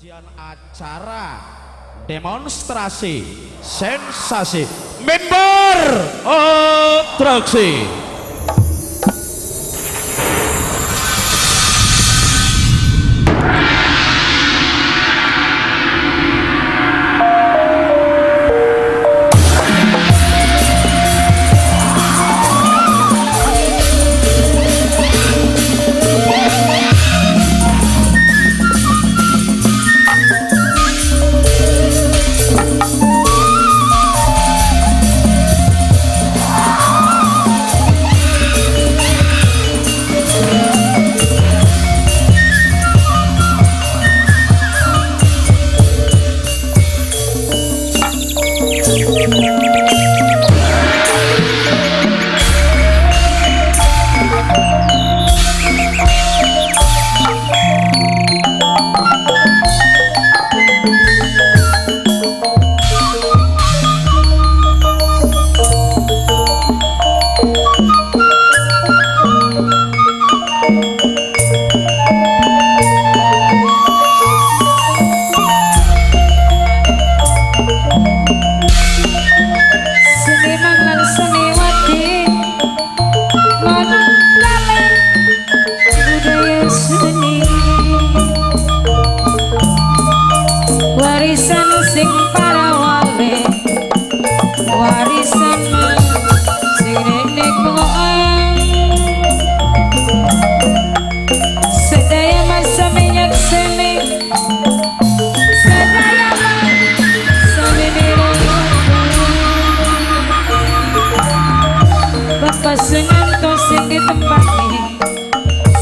Sajian acara demonstrasi sensasi member atraksi.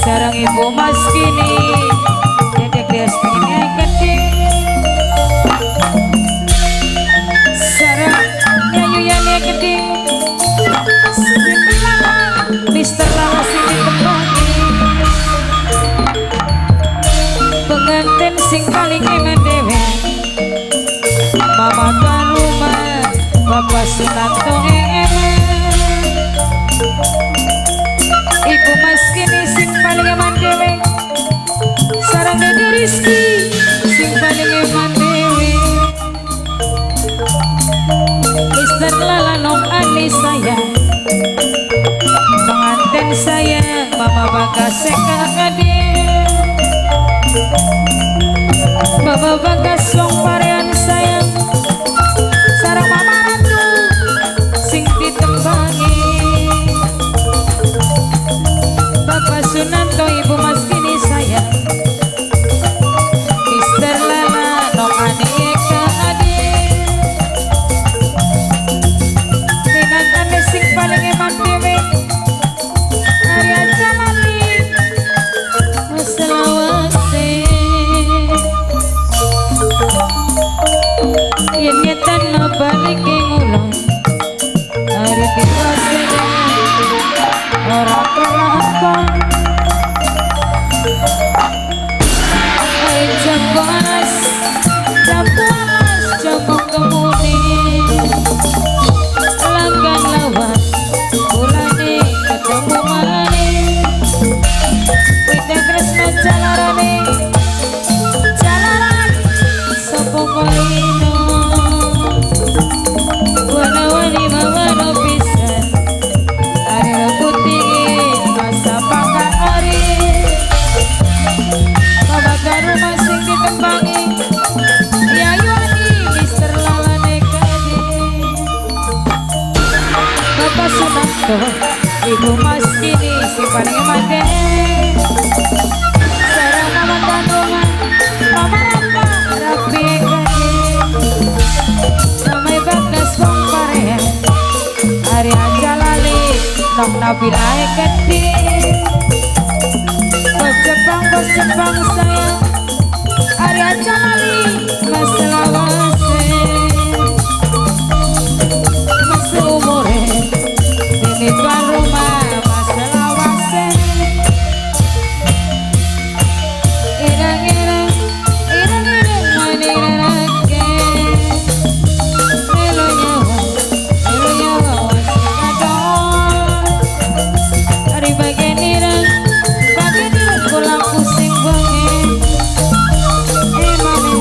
Sarang ibu mas kini dedek destine ketik sarang nyayu yane ketik Mister Lala sing ditembangi pengantin sing paling eman dewe mama tuan rumah bapak Sunanto eman ibu mas kini sing paling eman dewe sarang Dede Rizky sing paling eman dewe Mister Lala Nom Ani sayang pengantin sayang mama Bagas Eka Adil Bapak Bagas wong parean sayang sarang mama Ratu sing ditembangi Bapak Sunanto ibu mas kini sayang Mister Lala Nom Ani Eka Adil Minangkane sing paling eman dewe Arya Jalali Selawase yen ngetan no balik ngulon Ari tiwase ora kelakon jambu alas jambu kemuni langgan lawan bulane ketemu mane Wita Kresna jalarane jalaran sapa kulino wana-wani mawano pisan are putih masa pakak ori babakan rumah sing ditembangi ya Yuani Mister Lala Nekadi Bapak Sunanto ibu mas kini sing paling eman sarang mama kandungan mama rapa rapi kadi namai Bagas wong parean Arya Jalali Nok Nabila Kedi bos Jepang sayang Arya Jalali mas lawase mas umure ini tuan rumah mas lawase irang-irang irang-irang manirake melu nyawa wis kadon ari bagian irang pulang pusing bengi emane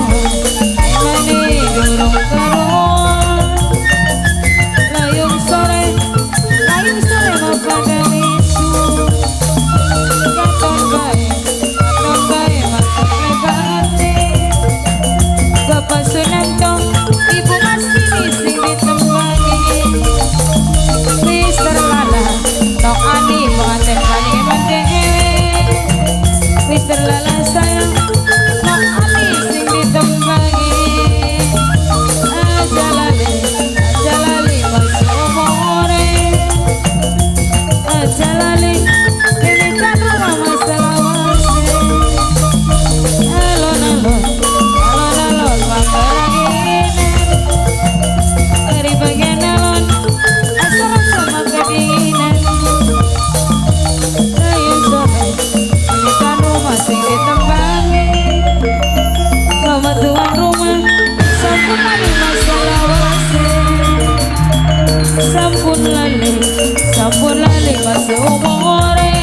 Sampun lali mas umure.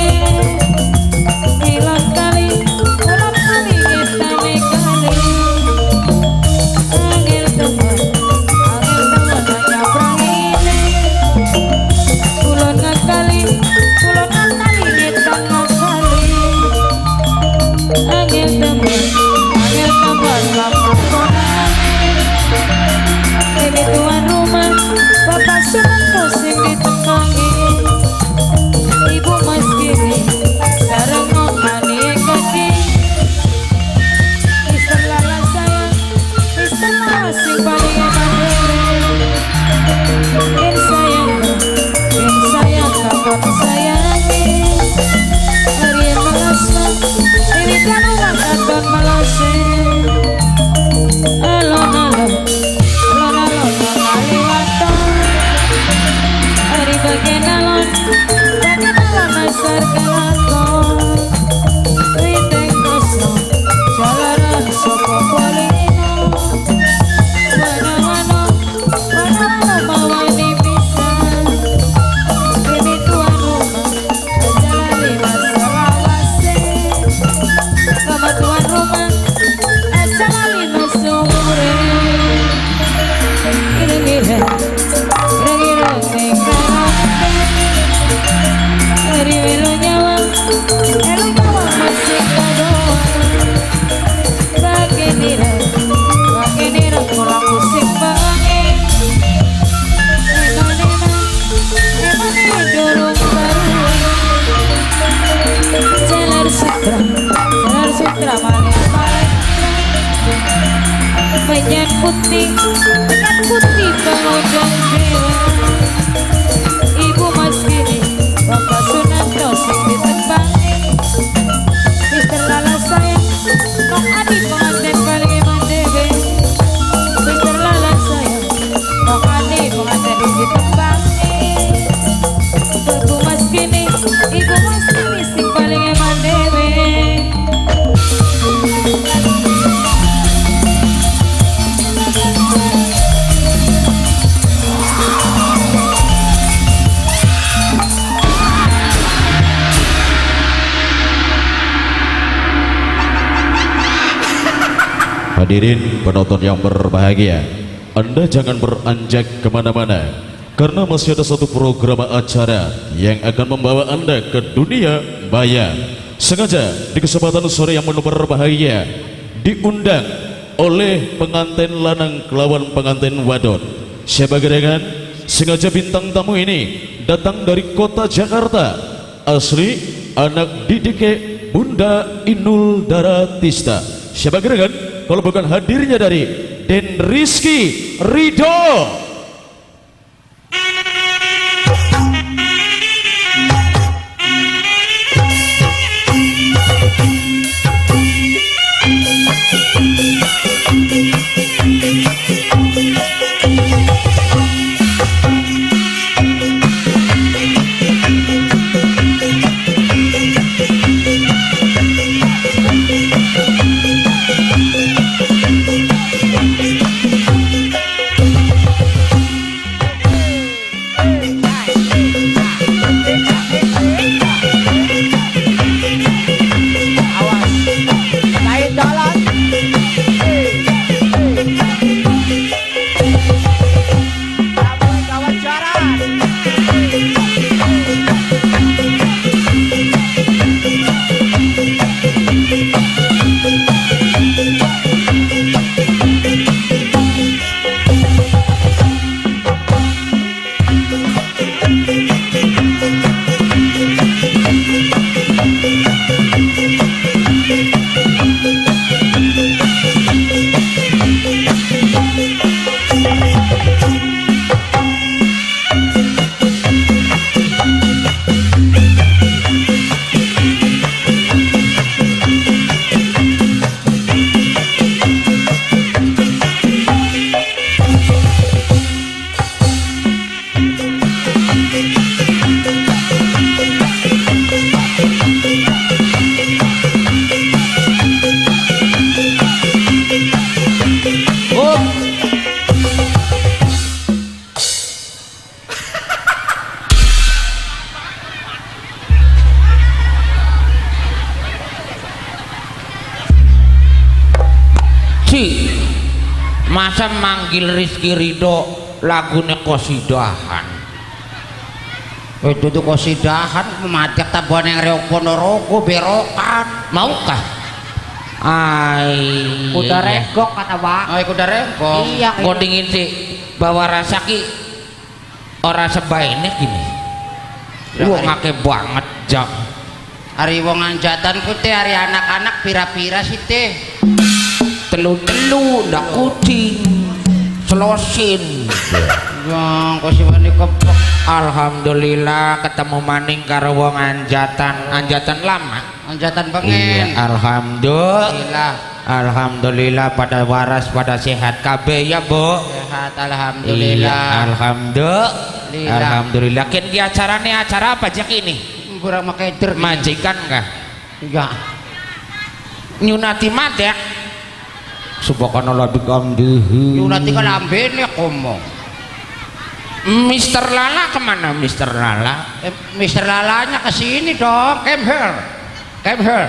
Ilang kali, ulang kali ngitane kali. Angel temen nyabrangine. Kulon ngakali ngetan ngakali. Angel temen lakonane. Ini tuan rumah, Bapak Sunanto sing ditekangi. Ibu Mas Gini, sareng ngomane kaki. Mister Lala sayang, Mister Lala sing paling eman dhewe. Yen sayang kapan sayangi. Arien melasma, Dewi Danu katon melase. Alon-alon, alon-alon ngaliwatan. Ari bagian alon, bagian alon asar kelakon. Witeng kosong, jalaran soko polino. Wana-wana, wana-wana mawani pisan. Ini tuan rumah, aja lali masalawase. Bapak tuan rumah, aja lali masumure. Ireng-ireng, ireng-ireng ning karope. Ari melu nyawang, melu nyawang masih kadoan. Bagian ireng kula pusing banget. Eman-eman, eman dorong baru. Jalar sutra malih malih. Menyan putih pengujung dewa. Ibu Mas Gini, Bapak Sunanto sing ditepangi. Mister Lala sayang, Nok Adi pengantin paling eman dhewe. Mister Lala sayang, Nok Adi pengantin ditepangi. Ibu Mas Gini, Ibu Mas Gini sing paling eman dhewe. Hadirin penonton yang berbahagia, Anda jangan beranjak kemana-mana, karena masih ada satu program acara yang akan membawa Anda ke dunia maya. Sengaja di kesempatan sore yang penuh berbahagia diundang oleh pengantin lanang kelawan pengantin wadon. Siapa gerangan? Sengaja bintang tamu ini datang dari kota Jakarta, asli anak didike Bunda Inul Daratista. Siapa gerangan? Kalau bukan hadirnya dari Den Rizky Ridho. Si masa manggil Rizky Ridho lagune kosidahan. Itu tuh kosidahan madek tabuhan yang reok Ponorogo berokan. Maukah? Ai. Kuda regok kata Pak. Oh, kuda regok. Iya. Kok dingin sih bawa rasa ki ora sebaene gini. Wong akeh banget jak. Ari wong anjatan ku teh ari anak-anak pira-pira sih teh. Telu-telu ndak kucing. Selosin. Yang kok si wani kepek. Alhamdulillah ketemu maning karo wong anjatan, anjatan lama. Anjatan bengen. Iya, alhamdulillah. Alhamdulillah pada waras, pada sehat kabeh ya, Bu. Sehat alhamdulillah. Iya, alhamdulillah. Alhamdulillah. Ken ki acarane acara apa jak ini? Kurang makeder. Majikan kah? Iya. Nyunati madek. Subhanallah bihamdihi. Nyunati kan lambene komo. Mister Lala kemana Mister Lala? Mister Lalanya ke sini dong. Come here. Come here.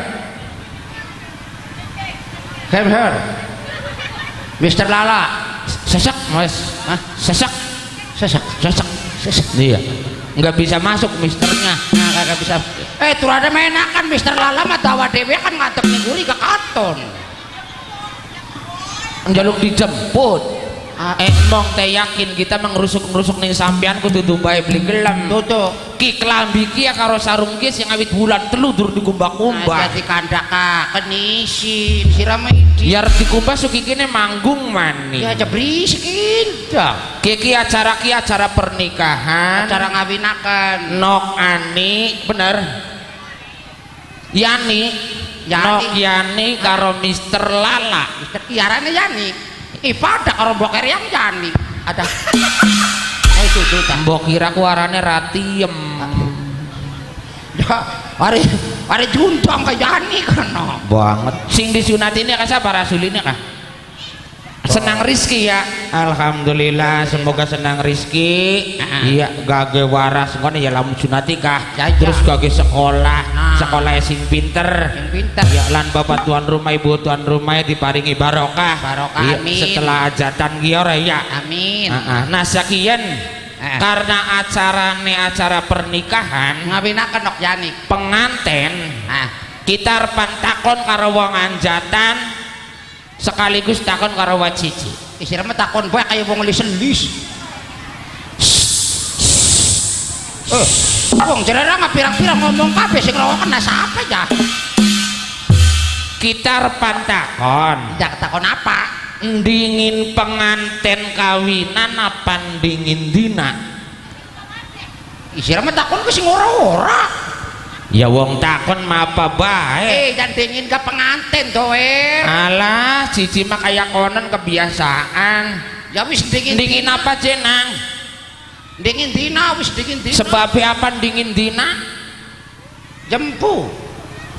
Come here. Mister Lala. Sesek mas. Hah? Sesek. Sesek. Sesek. Sesek. Iya. Nggak bisa masuk misternya. Nah, kagak bisa. Turada menakan Mister Lala mah dawa dewe kan ngadep ning guri ke katon. Njaluk dijemput. Mong teh yakin kita mengerusuk-ngerusuk ning sampean kudu dumbae beli gelem. Tutuk. Ki klambi ki ya karo sarung ki sing awit bulan telu dur dikumbah-kumbah. Dadi kandhakaken isin sirame iki. Ya arep dikumbah suki kene manggung maning. Ya aja berisik indah. Ki ki acara ki acara pernikahan, acara ngawinaken. Nok Ani bener. Yani, Yani. Nok Yani karo Mister Lala. Mister ki arane Yani. Ibadah karo mbok yang Yani. Ada. Oh itu itu ta. Mbok kira ku arane Ratiem. Ya, are are diundang ke Yani kono. Banget. Sing disunatine kah sapa rasuline kah? Senang rizki ya. Alhamdulillah, semoga senang rizki. Iya, gage waras ngono ya lamun sunati kah. Ya, ya. Terus gage sekolah, Nah. sekolah sing pinter. Sing pinter. Ya lan bapak tuan rumah, ibu tuan rumah diparingi barokah. Barokah, Iya, amin. setelah hajatan ki ora ya. Amin. Heeh. Nah, sekian karena acarane acara pernikahan ngawinaken nok Yani. Penganten. Ah, kita arepan takon karo wong anjatan sekaligus takon karo wajiji. Isirame takon bae kaya wong liselis. Wong jerera mah pirang-pirang ngomong kabeh sing ngrungokne kena sapa ya? Kita arepan takon. Ya takon apa? Dingin penganten kawinan apa dingin dina? Isirame takon ku sing ora-ora. Ya wong takon mah apa bae. Jangan dingin ke penganten to, Er. Alah, cici mah kaya konon kebiasaan. Ya wis dingin. Dingin apa jenang? Dingin dina wis dingin dina. Sebabnya apa dingin dina? Jempu.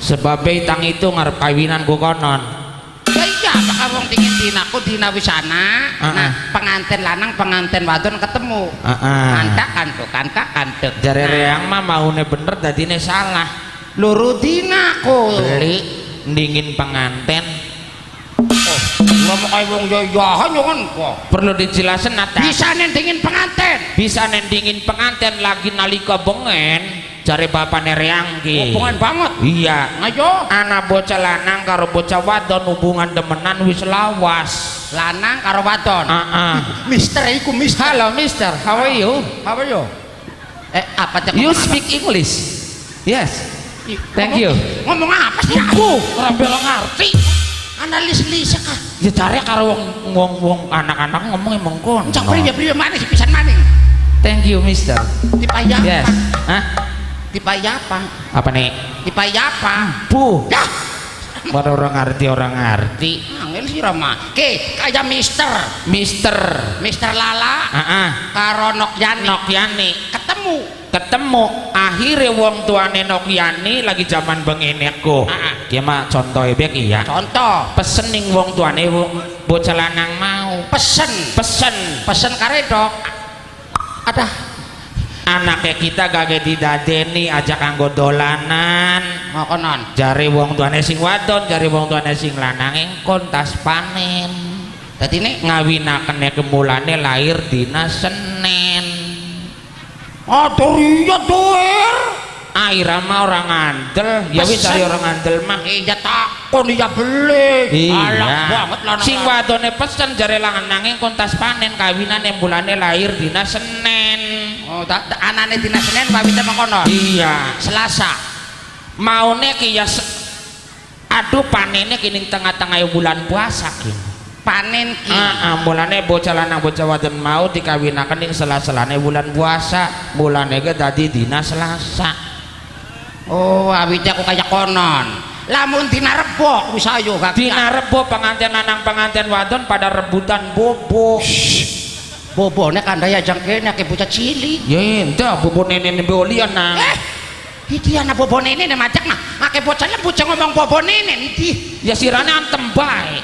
Sebabnya tang itu ngarep kawinan ku konon. Ya iya, bakal wong dingin dina ku dina wis ana. Nah, penganten lanang penganten wadon ketemu. Kantak kantuk kantak kantuk. Jare reang mah maune bener dadine salah. Loro dina ku. Beli dingin penganten. Oh, ngomong kaya wong yayahan yo kan kok. Perlu dijelasin nata. Bisa nendingin penganten. Bisa nendingin penganten lagi nalika bengen. Jare bapane reang ki. Hubungan banget. Iya. Ayo. Anak bocah lanang karo bocah wadon hubungan demenan wis lawas. Lanang karo wadon. Heeh. Mister iku mister. Halo mister, how are you? How are you? Apa cek? You speak English? Yes. Thank you. Ngomong apa sih aku? Ora bela ngerti. Analis-lisa kah? Ya cari karo wong anak-anak ngomong emang kono. Cak priye-priye maning pisan maning. Thank you mister. Dipayi apa? Yes. Hah? Dipayi apa? Apa nih? Dipayi apa? Bu. Ya. Baru orang ngerti orang ngerti. Angel sih Rama. Oke, kayak Mister. Mister. Mister Lala. Heeh. Karo Nok Yani. Nok Yani. Ketemu. Ketemu. Akhirnya wong tuane Nok Yani lagi zaman bengene ku. Heeh. Ki mah contohe bek iya. Contoh. Pesen ning wong tuane wong bocah lanang mau. Pesen. Pesen. Pesen karedok. Ada. Anaknya kita gak didadeni ajak anggo dolanan. Ngokonon. Jare wong tuane sing wadon, jare wong tuane sing lanang engkon tas panen. Dadine ngawinakene kemulane lahir dina Senin. Aduh iya doer. Aira mah orang ngandel, ya wis cari orang ngandel mah. Iya takon iya beli. Alah banget lanang. Sing wadone pesen jare lanange kon tas panen kawinane mulane lahir dina Senin. Oh, anane dina Senin wawite mengkono. Iya. Selasa. Maune ki ya aduh panene ki ning tengah-tengah bulan puasa ki. Panen ki. Heeh, mulane bocah lanang bocah wadon mau dikawinaken ning sela-selane bulan puasa, mulane ki dadi dina Selasa. Oh, awite aku kaya konon. Lamun dina Rebo wis ayo gak. Dina Rebo pengantin lanang pengantin wadon pada rebutan bobo. Bobone kandhaya jangkene akeh bocah cilik. Ya entah bobo nene bolian nang. Iki ana bobo nene macak nah. Akeh bocah lembut ngomong bobo nene iki. Ya sirane antem bae.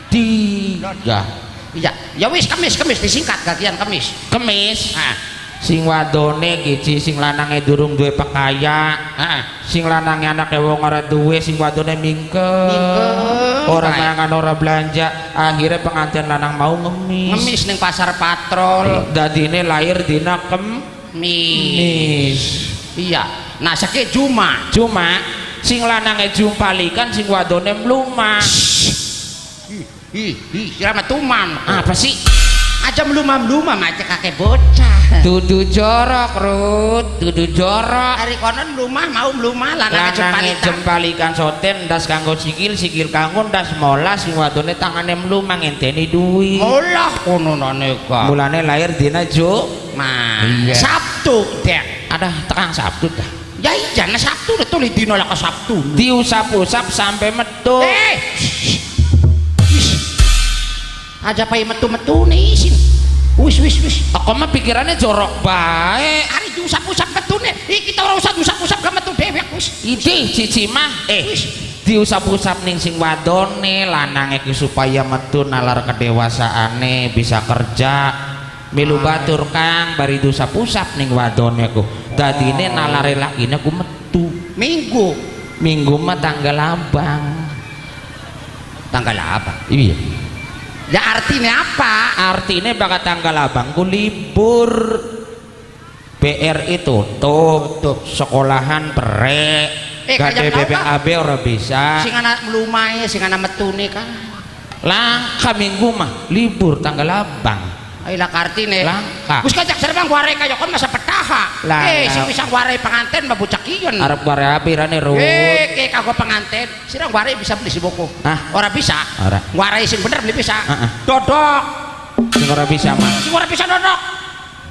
Di ya. Iya, ya wis kemis disingkat gagian kemis. Kemis. Heeh. Sing wadone giji sing lanange durung duwe pekaya. Heeh. Sing lanange anake wong ora duwe, sing wadone mingkem. Ora mangan ora belanja, akhirnya pengantin lanang mau ngemis. Ngemis ning pasar patrol. Dadine lahir dina kemis. Iya. Nah seke Juma. Juma sing lanange jumpalikan sing wadone mlumah. Ih, ih, tuman. Apa sih? Aja mlumah-mlumah macet kakek bocah. Dudu jorok, Rut, dudu jorok. Hari konon mlumah mau mlumah lanange jempalikan soten ndas kanggo sikil, sikil kanggo ndas molas sing wadone tangane mlumah ngenteni duit. Molah kononane ka. Mulane lahir dina Juma. Iya. Sabtu, Dek. Ada tekang Sabtu dah. Ya iya, nah Sabtu tuli dina laka Sabtu. Diusap-usap sampai metu. Aja pai metu-metu nih isin. Wis. Aku mah pikirannya jorok bae. Ari diusap-usap metune. Iki ta ora usah diusap-usap gak metu dewek wis. Iki cici mah wis diusap-usap ning sing wadone lanange ki supaya metu nalar kedewasaane bisa kerja. Milu batur Kang bari diusap-usap ning wadone ku. Dadine nalare lakine ku metu. Minggu. Minggu mah tanggal abang. Tanggal apa? Iya. Ya artinya apa? Artinya bakal tanggal abangku libur. BRI tutup, sekolahan perek, gak BPAB ora bisa. Sing ana mlumahe, sing ana metune kan. Langka minggu mah libur tanggal abang. Ayo lah kartine. Langka. Wis kajak serbang warai kaya kon masa petaha. Sing bisa warai pengantin mah bocah kiyen. Arep warai apirane Rut. Ke kanggo pengantin, sira warai bisa beli si buku. Hah? Ora bisa. Ora. Warai sing bener beli bisa. Heeh. Dodok. Sing ora bisa mah. Sing ora bisa dodok.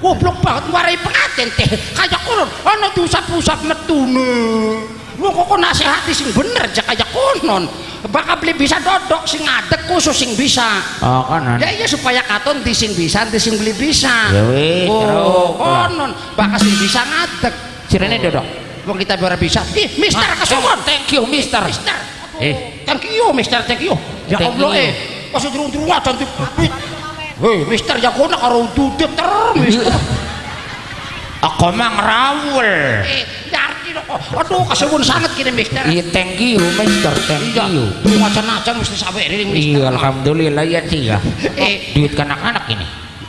Goblok banget warai pengantin teh. Kaya konon ana diusap-usap metune. Wong kok nasihati sing bener aja kaya konon. Bakal beli bisa dodok sing ngadeg khusus sing bisa. Oh konon. Ya iya supaya katon di sing bisa, di sing beli bisa. Ya wis. Oh konon bakal sing bisa ngadeg. Sirene dodok. Wong kita ora bisa. Ih, Mister kesuwun. Thank you, Mister. Mister. Thank you, Mister, thank you. Ya Allah Pas durung-durung aja dipapit. Hei, Mister ya kono karo duduk ter, Mister. Aku mah ngrawul. Aduh, kesuwun sanget kini Mister. Iya, thank you Mister, thank you. Durung acan-acan mesti sampe ring Mister. Iya, alhamdulillah ya sih ya. Duit kanak-kanak ini.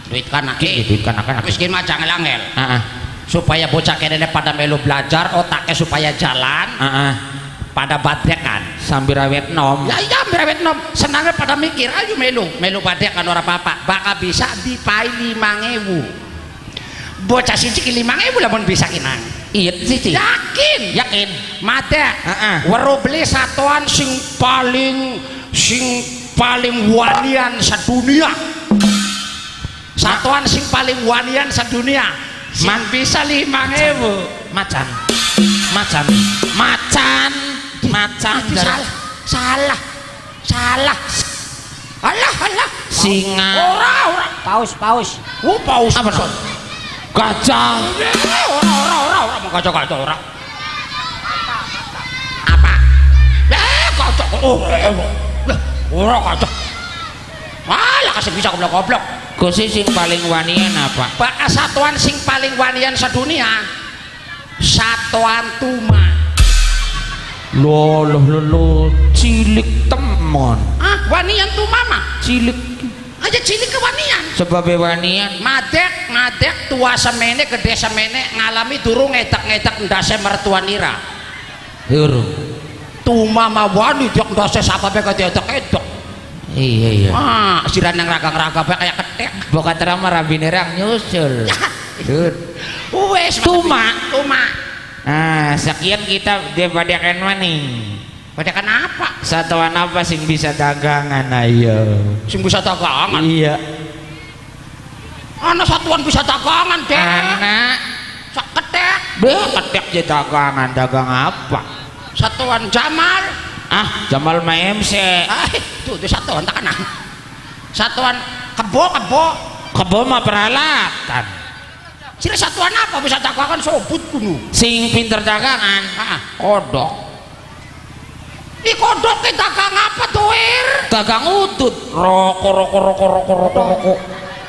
Duit kanak. Duit kanak-kanak. Wis ki mah jangan angel. Heeh. Supaya bocah kene pada melu belajar, otaknya supaya jalan. Heeh. Pada badekan. Sambil awet nom. Ya iya, sambil awet nom. Senangnya pada mikir, ayo melu, melu badekan ora apa-apa. Bakal bisa dipai 5.000. Bocah siji ki 5.000 lamun bisa kinang. Iya siji. Yakin, yakin. Mate. Heeh. Weruh beli satuan sing paling wanian sedunia. Satuan sing paling wanian sedunia. Sing bisa 5.000. Macan. Macan. Macan. Macan. Salah. Salah. Alah, alah. Singa. Ora, ora. Paus, paus. Oh, paus. Apa? Gajah. Ora, ora, ora, ora, mau gajah-gajah ora. Apa? Gajah. Oh, ora gajah. Alah kasih bisa goblok-goblok. Gusti sing paling wanian apa? Baka satuan sing paling wanian sedunia. Satuan tuma. Loh loh loh, loh cilik temon. Ah, wanian tuh mama. Cilik. Aja cilik kewanian. Sebab wanian. Madek, madek tua semene gede semene ngalami durung ngedak-ngedak ndase mertua nira. Durung. Tu mama wani dia ndase sababe kededak-edak. Iya iya. Ah, siran yang ragang-raga bae kayak ketek. Bokat rama rabine rang nyusul. Dud. Wes Tuma. Tuma. Ah, sekian kita dibadakan maning. Badakan apa? Satuan apa sing bisa dagangan ayo? Sing bisa dagangan. Iya. Ana satuan bisa dagangan, Dek. Anak Sak ketek. Deh, ketek je dagangan, dagang apa? Satuan Jamal. Ah, Jamal mah MC. Ah, itu satuan tak kena. Satuan kebo, kebo. Kebo mah peralatan. Sira satuan apa bisa dagangan sobut kuno? Sing pinter dagangan, ah, kodok. Ih kodok ke dagang apa tuh, Wir? Dagang udut. Roko roko roko roko roko roko.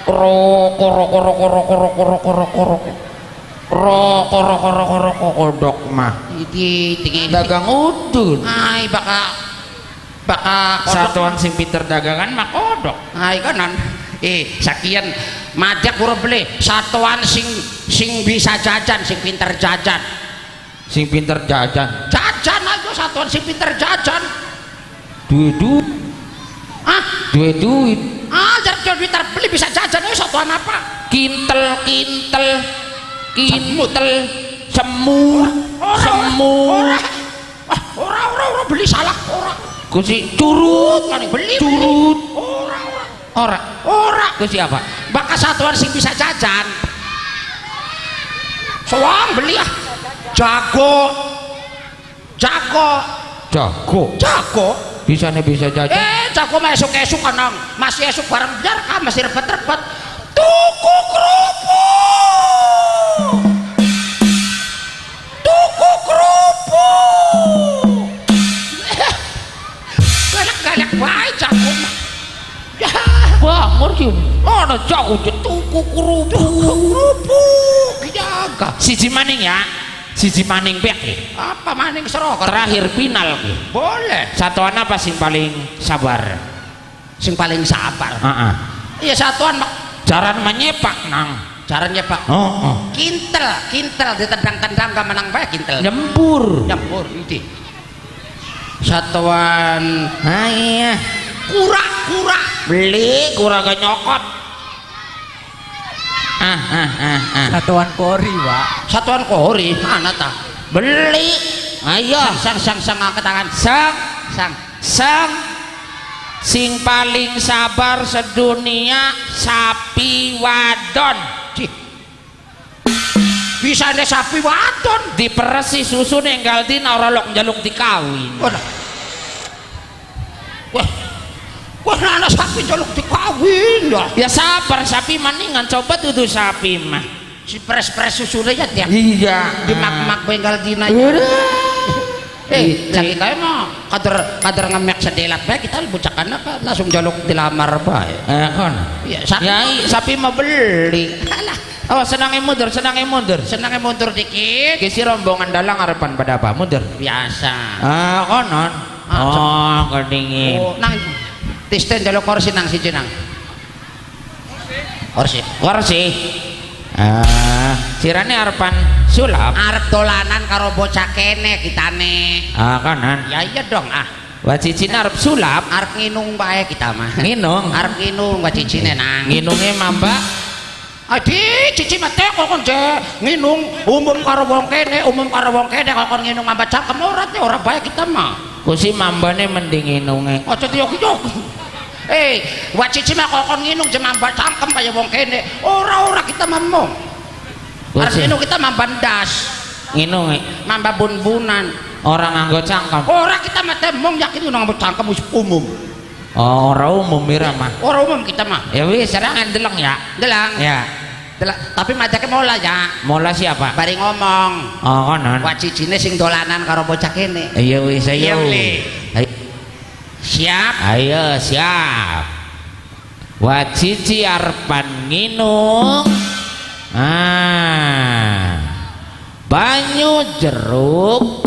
Roko roko roko roko roko roko roko roko. Roko roko roko roko kodok mah. Iki tinggi dagang udut. Ai baka baka kodok. Satuan sing pinter dagangan mah kodok. Ai kanan. Sakian madek pura beli satuan sing sing bisa jajan, sing pinter jajan. Sing pinter jajan. Jajan aja satuan sing pinter jajan. Duit duit. Ah, duit duit. Ah, jar duit beli bisa jajan itu satuan apa? Kintel kintel. Kintel semut semut. Ora ora ora beli salah ora. Kusi curut beli curut. Ora ora. Ora ora. Kusi apa? Baka satuan sing bisa jajan. Soang beli ah. Jago. Jago. Jago. Jago. Bisane bisa jajan. Jago mah esuk-esuk kanang. Masih esuk bareng biar ka masih rebet-rebet. Tuku kerupuk. Tuku kerupuk. Galak-galak bae jago mah. Wah, ngerti. Ana jago tuku kerupuk. Kerupuk jaga. Siji maning ya. Siji maning pek. Apa maning serok? Terakhir final ki. Boleh. Satuan apa sing paling sabar? Sing paling sabar. Heeh. Iya satuan jaran menyepak nang. Jaran nyepak. Heeh. Kintel, kintel ditendang-tendang gak menang bae kintel. Nyembur. Nyembur iki. Satuan ha iya. Kura-kura. Beli kura gak nyokot. Ah, ah, ah, ah. Satuan kori, Pak. Satuan kori, mana ta? Beli. Ayo. Sang sang sang angkat tangan. Sang sang sang. Sing paling sabar sedunia sapi wadon. Cih. Bisa nih sapi wadon. Diperesi susu nenggal dina ora lok njaluk dikawin. Wah. Wah. Wah, anak sapi jaluk dikawin ya. Ya sabar sapi maningan coba tuduh sapi mah. Si pres-pres susunya ya tiap. Iya. Dimak-mak benggal dina. Lagi kayak mah kader ngemek sedelat bae kita bocakan apa langsung jaluk dilamar bae. Kon. Iya, sapi. Ya, sapi mah beli. Alah. Oh, senange mundur, senange mundur. Senange mundur dikit. Ki si rombongan dalang arepan pada apa? Mundur. Biasa. Ah, konon. Oh, kedingin. Oh, nang tisten jaluk kursi nang siji nang. Kursi. Kursi. Ah, sirane arepan sulap. Arep dolanan karo bocah kene kitane. Ah, kanan. Ya iya dong ah. Wacicine arep sulap, arep nginung bae kita mah. Nginung. Arep nginung wacicine nang. Nginunge mambak. Adi, cici mah teh kok kon nginung umum karo wong kene, umum karo wong kene kok kon nginung mambak cangkem ora teh ora bae kita mah. Kusi mambane mending nginunge. Aja diyoki-yoki. Wacici mah kok kon nginung je mambak cangkem kaya wong kene. Ora-ora kita mamong. Arep nginung kita mamba ndas. Nginunge mamba bun-bunan. Ora nganggo cangkem. Ora kita mah temong yakin nganggo cangkem wis umum. Oh, ora umum ira mah. Ora umum kita mah. Ya wis serangan deleng ya. Deleng. Ya. Deleng. Tapi majake mola ya. Mola siapa? Bari ngomong. Oh, konon. Wacicine sing dolanan karo bocah kene. Iya wis ayo. Siap. Ayo siap. Wacici arepan nginung. Ah. Banyu jeruk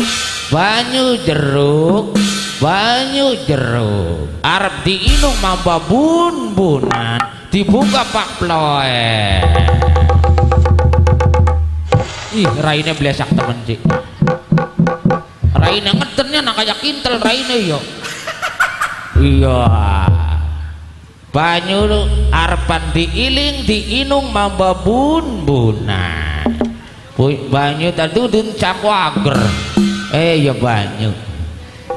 Banyu jeruk, banyu jeruk. Arep diinung mamba bun-bunan, dibuka pak ploe. Ih, raine blesak temen sih. Raine ngetennya nak kayak kintel raine yo. Iya. Banyu arepan diiling diinung mamba bun-bunan. Banyu tadudun cakwager. Ya banyu.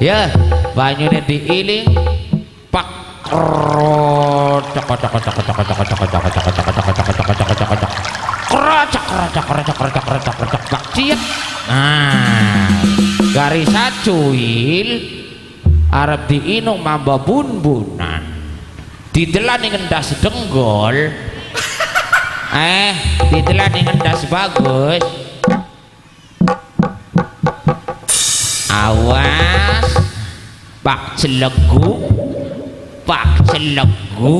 Ya, banyune diiling pak krocok krocok krocok krocok krocok krocok krocok krocok krocok krocok krocok krocok krocok krocok krocok krocok krocok pak ciet. Nah, garisa cuil arep diinung mamba bun-bunan. Didelani ngendas denggol. Didelani ngendas bagus. Awas pak celegu, pak celegu,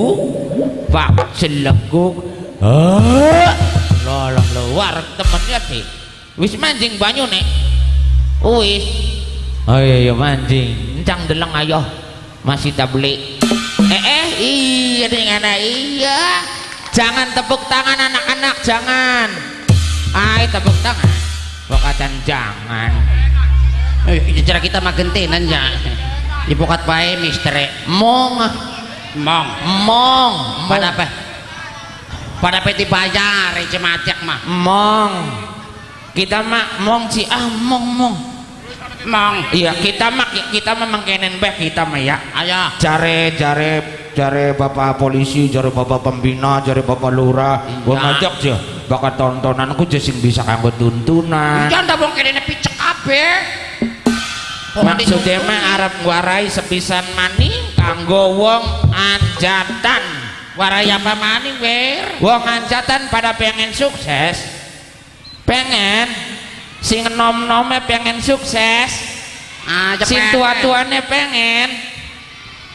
pak celegu. Lolong luar temennya sih. Wis mancing banyu nek. Wis. Oh iya mancing. Encang deleng ayo. Masih tak beli. Iya dengan iya. Jangan tepuk tangan anak-anak, jangan. Ay tepuk tangan. Pokatan jangan. Cara kita mah gentenan ya. Dipokat bae mister. Mong. Mong. Mong. Pada apa? Pada peti bayar cematiak mah. Mong. Kita mah mong sih ah mong mong. Mong. Iya, kita mah mangkenen bae kita mah ya. Ayo. Jare bapak polisi, jare bapak pembina, jare bapak lurah, gua ngajak aja bakal tontonanku sing bisa kanggo tuntunan. Iya ndak wong kene picek kabeh. Maksudnya mah arep ngwarai sepisan maning kanggo wong anjatan. Warai apa maning, Wir? Wong anjatan pada pengen sukses. Pengen sing nom-nome pengen sukses. Sing tua-tuane pengen.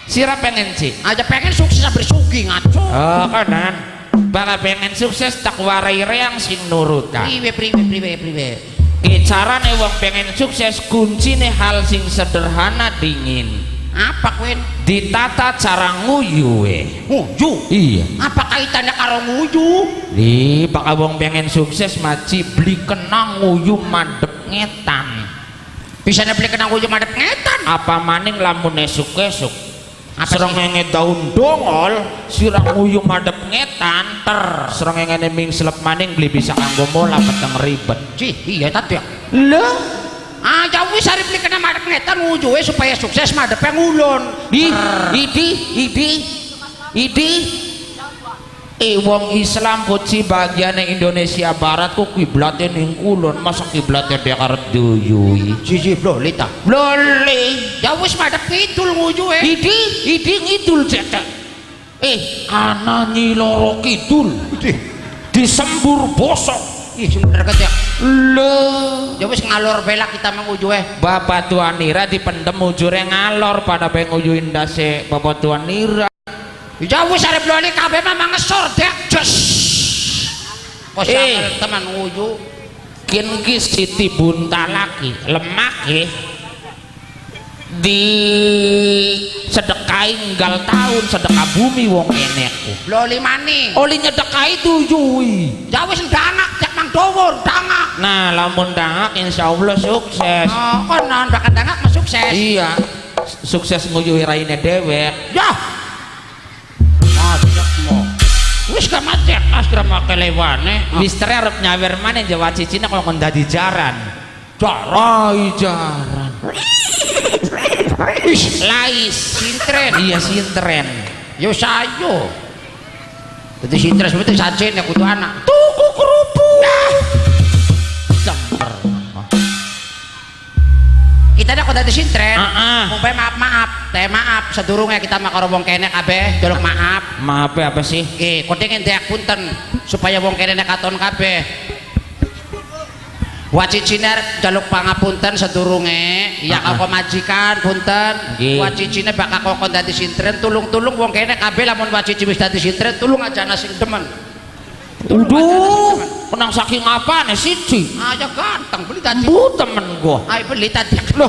Sira pengen sih. Aja pengen sukses sampe sugih ngaco. Oh, kanan. Bakal pengen sukses tak warai reang sing nurutan. Priwe priwe priwe priwe. Carane wong pengen sukses kuncine hal sing sederhana dingin. Apa kowe? Ditata cara nguyuwe. Nguyu? Iya. Apa kaitannya karo nguyu? Di bakal wong pengen sukses maci beli kena nguyu madep ngetan. Bisane beli kena nguyu madep ngetan? Apa maning lamun esuk-esuk srengenge daun dongol sirah nguyu madep ngetan ter srengenge ming selep maning beli bisa kanggo mola peteng ribet. Cih, iya tadi ya. Lah, ah ya wis arep beli kena madep ngetan nguyuwe supaya sukses madepe ngulon. Di idi idi idi wong Islam kuci bagiane Indonesia Barat ku kiblate ning kulon, masa kiblate dek arep duyui. Siji bloli ta. Bloli. Ya wis madhep kidul nguyuhe. Idi idi ngidul cetek. Ana Nyi Loro Kidul. Disembur bosok. Ih sing bener ya. Lho, ya wis ngalor belak kita manguyuhe. Bapak Tuanira dipendem ujure ngalor pada pengen nguyuhin ndase Bapak Tuanira. Ya wis arep loli kabeh mah ngesor dek. Jos. Kok teman nguyu. Kin ki Siti Buntalaki lemake di sedekahi nggal tahun sedekah bumi wong eneku. Loli maning. Oli nyedekahi tuyui. Ya wis ndangak cek mang dhuwur ndangak. Nah, lamun ndangak insyaallah sukses. Oh, konon bakal ndangak mah sukses. Iya. Sukses nguyuhi raine dewek. Ya. Wis gak mati astra make lewane. Mister arep nyawer maneh Jawa cicine kok kon dadi jaran. Jaran. Ai jaran. Lais sintren. Iya sintren. Yo sayo. Dadi sintren seperti sajene kudu anak. Tuku kerupuk. Nah. Cemper. Kita nek dadi sintren. Heeh. Maaf-maaf, teh maaf sedurunge kita mah karo wong kene kabeh njaluk maaf. Maaf apa sih? Nggih, kote ngentek punten supaya wong kene nek katon kabeh. Wacicine njaluk pangapunten sedurunge, ya kok majikan punten. Wacicine bakal kokon dadi sintren, tulung-tulung wong kene kabeh lamun wacici wis dadi sintren, tulung aja ana sing demen. Uduh. Menang saking apane siji? Ayo ganteng beli tadi. Bu temen gua. Ayo beli tadi. Loh.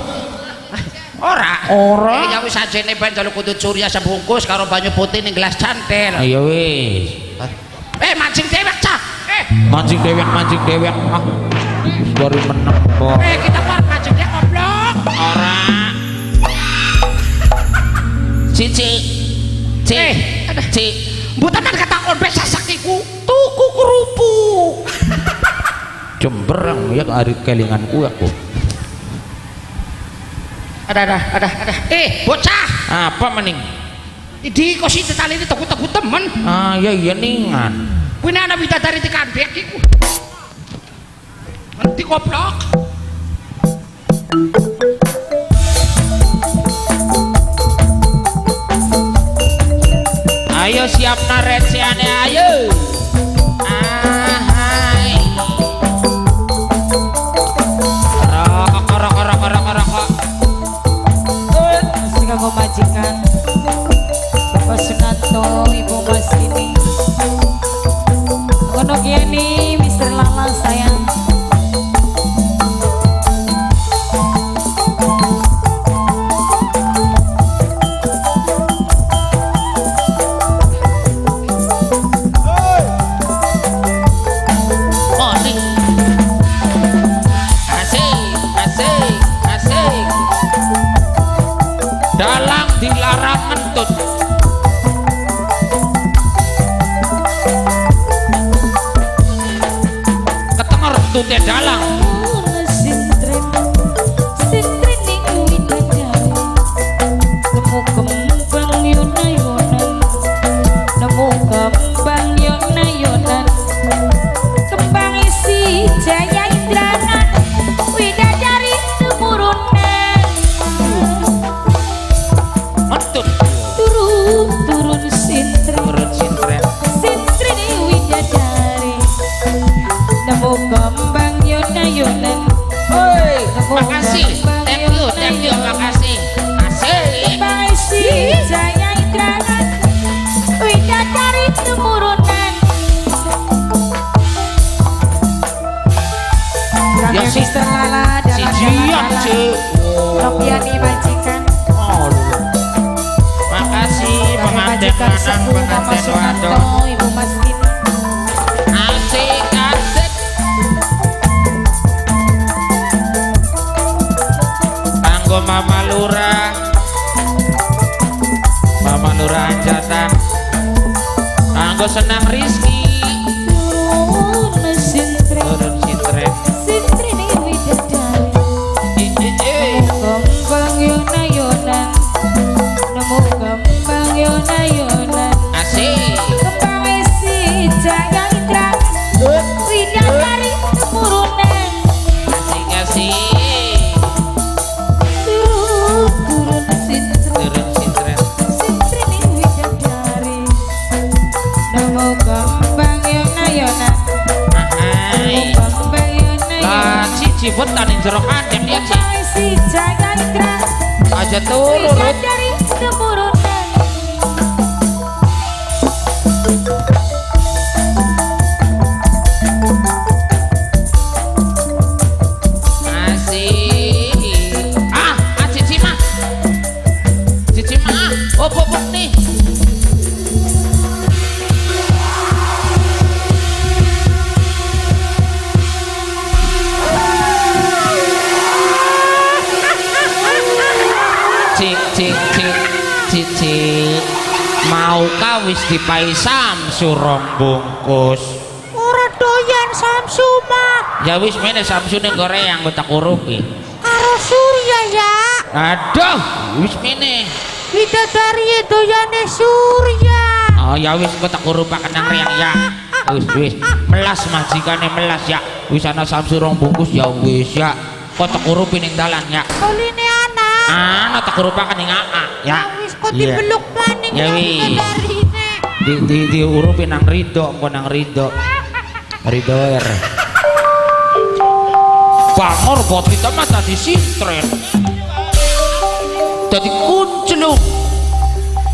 Ora. Ora. Ya wis ajene ben njaluk kudu Surya sebungkus karo banyu putih ning gelas cantel. Ayo wis. Mancing dewek cah. Mancing dewek, ah. Baru menang kok. Kita keluar mancing dewek goblok. Ora. Cici. Ci. Mboten ketakon be sasak iku. Tuku kerupuk. Jemberang ya ari kelinganku aku. Ada. Bocah. Apa mening? Di kok sing tali ini teku-teku temen. Ah, iya ningan. Kuwi ana widadari dikandhek iku. Menti goblok. Ayo siap nareciane ayo. Ahai. Rokok. Sing kanggo majikan Bapak Sunanto, Ibu Mas ini. Ngono kiye Mister Lala sayang. Asik. Dalang dilarang ngentut. Ketenger entute dalang. Nemu kembang yona-yonan, kembang isi jaya indranan, widadari temurunan. Ngentut. Turun sintren, sintren widadari, nemu kembang yona-yonan. Oi, makasih. Thank you, makasih. Asik. Kembang isi jaya indranan, widadari temurunan. Ya si Mister Lala sijian sih. Nopiani majikan. Oh, makasih pengantin lanang, pengantin wadon. Ibu Mas Kini. Asik. Kanggo Mama Lurah. Mama Lurah Anjatan. Kanggo senang Rizky. Turun sintren. Sintren widadari. Kembang yona-yonan, nemu kembang yona-yonan. Asik. Kembang isi jaya indra, widadari temurunan. Asik. Turun sintren, Turun sintren. Sintren widadari, nemu kembang yona-yonan. Ahai. Nemu kembang yona-yonan. Lah cici betan ning jero kandang ya, Ci. Kembang isi jaya indra, Aja turu, Rut. widadari temurunan. Asik. Ah, cici mah. Cici mah. Oh, bobok nih. Cik, cici. Mau kawis dipai Samsu rong bungkus. Ora doyan Samsu mah. Ya wis mene Samsu ning Korea nggo tak urupi. Karo Surya ya. Aduh, wis mene. Widadari doyane Surya. Oh ya wis engko tak urupaken nang reyang ya. Wis melas majikane melas ya. Wis ana Samsu rong bungkus ya wis ya. Kok tak urupi ning dalan ya. Oline ana. Ana tak urupaken ning aa ya. Wis kok dibeluk maning Ya wis. widadarine. Di diurupi nang Ridho, engko nang Ridho. Ridho R. Bangor bot kita mah tadi sintren. Dadi kunclung.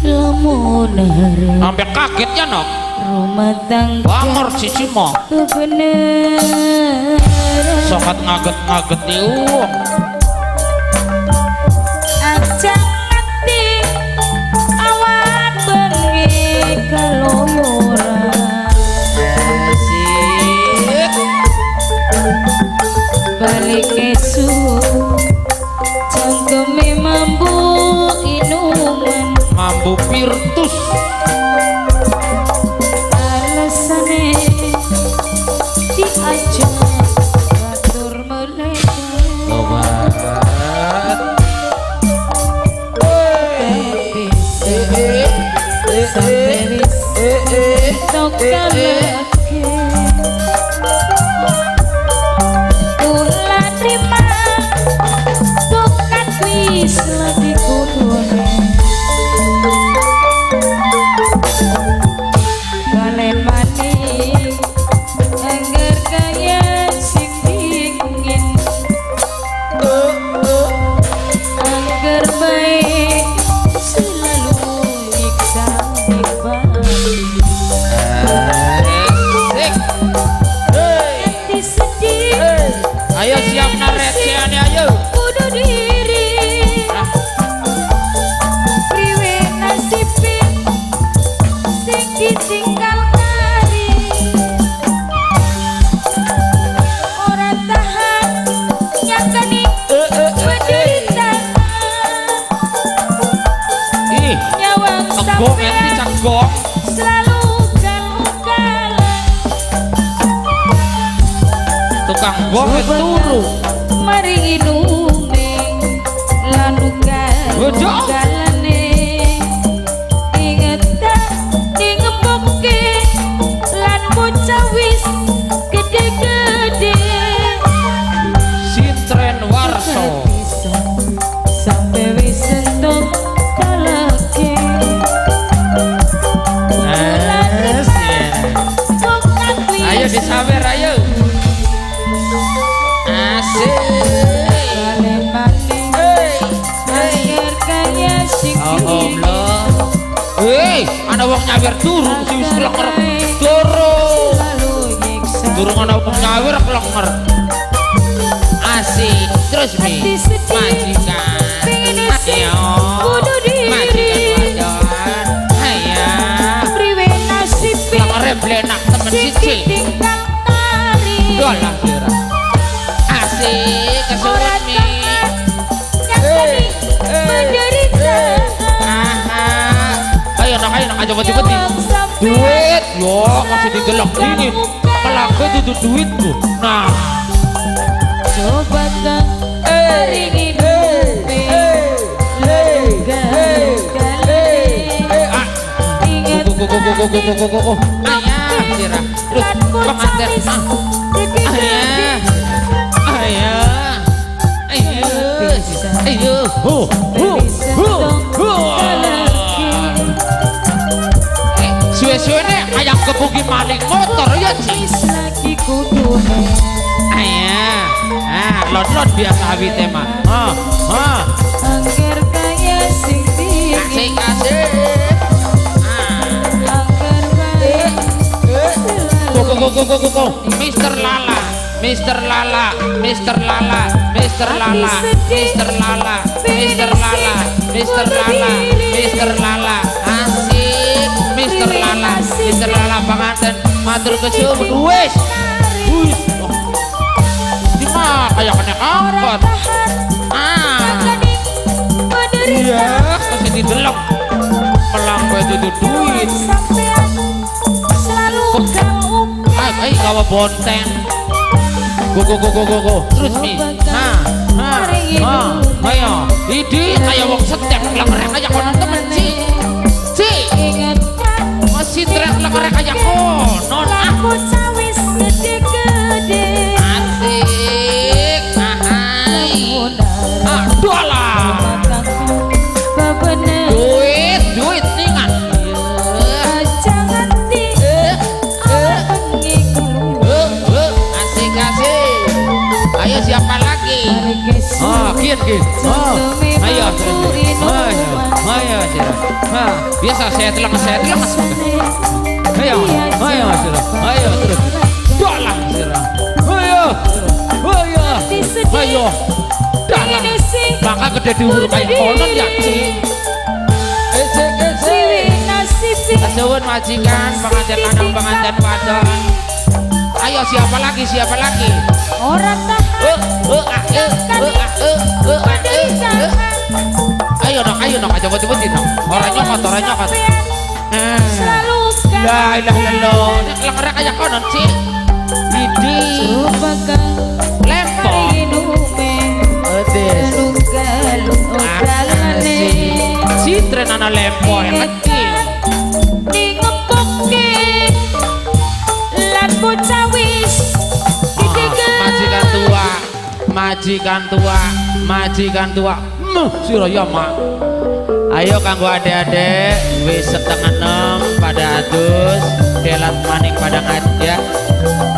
Lamun harap Sampai kaget ya nok. Rumah tangga Bangor siji mo. Kebenaran. Sokat ngaget-ngaget wong. Aja nganti awan bengi keluyuran. Asik. Balik esuk cangkeme mambu inuman. Mambu pirtus. Alasane diajak batur meleka. Obat. Sampai wis tokalake. Kula trima tokat wis lagi kudune. Balen maning angger kaya sing dingin. Angger baik selalu nyiksa nikmati. Asik. Hati sedih Ayo siap naresiane ayo. bunuh diri. Ah. Priwe nasibe sing ditinggal kari. Ora tahan nyakani penderitaan. Ih, Nyawang cegong enti sampean cegong. selalu ugal-ugalan. Tukang gong turu. Mari inuming lan Ojo. ugal-ugalane. Inget tak dingepoke lan bocah wis gede-gede. Sintren Warso. Sampai wis entuk talake. Asik. Ayo disawer ayo. Asik. Balen maning angger kaya sing Oh, Allah. Hei, ana wong nyawer turu sing wis klenger. Turu. selalu nyiksa. Durung ana wong nyawer klenger. Asik. Terus mi. Hati sedih, Majikan. pengin isi, Ayo. bunuh diri. Majikan wadon. Ayo. Priwe nasibe Klengere blenak temen sing siji. ditinggal kari. Dolah sira. Asik, kesuwun Ora mi. tahan nyakani penderitaan. Aha. Ayo nak ayo nak aja peti-peti. Nyawang sampean Duit, yo masih didelok dingin. Pelangga itu duitku. Nah, Coba tak maringi dupe lan ugal-ugalane. ah, Inget go go go go go go go go go. Ayah, sirah. Terus lan bocah pengantin. wis Ah, gede-gede. Ayah, ayah, ayo, ayo, hu, hu, hu, hu. Eh, suwe-suwene ayam kebuki maling motor ya sih. Wis lagi kudune. Ayah, ah, lon-lon biasa awite mah. Ah, ah, Angger kaya sing dingin. asik asik. Ah. Angger baik Go go go go go go go. Mister Lala, Mister Lala, Mister Lala, Mister Lala, Mister Lala, Mister Lala, Mister Lala, Mister Lala, asik, Mister Lala, Mister Lala panganten, matur kesuwun wis. Wis. Di mah kayak kena Ora angkot. tahan Ah. nyakani penderitaan. Iya, masih didelok. Melangkah itu duit. Sampean selalu ugal-ugal. Ay, ay, gawa bonteng. Go go go go go go. Terus mi. Ha, ha, ha. Ayo. Idi kaya wong setep klengere kaya kono temen ci. Ci, Inget tak masih trek klengere kaya kono. lan Ah, bocah wis gede-gede. asik. Ahai. Aduh lah. Bebener Duit, duit ningan. aja nganti awan bengi keluar. Asik asik. Ayo siapa lagi? Ah, kian kian. Ah, ayo, ayo, ayo, ayo. Ah, biasa saya telang, saya telang. Ayo. Ayo terus. Dolah sira. Ayo. Ayo. Ayo. Dalah. Maka gede diurut kayak konon ya, Ci. Ece ece. Suwun majikan, pengantin lanang, pengantin wadon. Ayo siapa lagi? Siapa lagi? Ora tahan Eh, eh, ah, eh, eh, ah, eh, eh, ah, eh, eh. Ayo dong, aja wedi-wedi dong. Ora nyokot, ora nyokot. Eh. Selalu La ilaha illallah. Ini kelengere kayak konon, Ci. Idi. Lempong. Edes. Citren ana lempo yang kecil. Dingepoke lan bocah wis Ah, majikan tua, majikan tua, majikan tua. Meh, sira ya, Mak. Ayo kanggo adik-adik wis 5.30 pada adus, delat maning pada ngaji ya.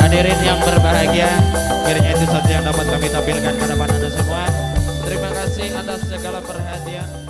Hadirin yang berbahagia, kiranya itu saja yang dapat kami tampilkan ke hadapan Anda semua. Terima kasih atas segala perhatian.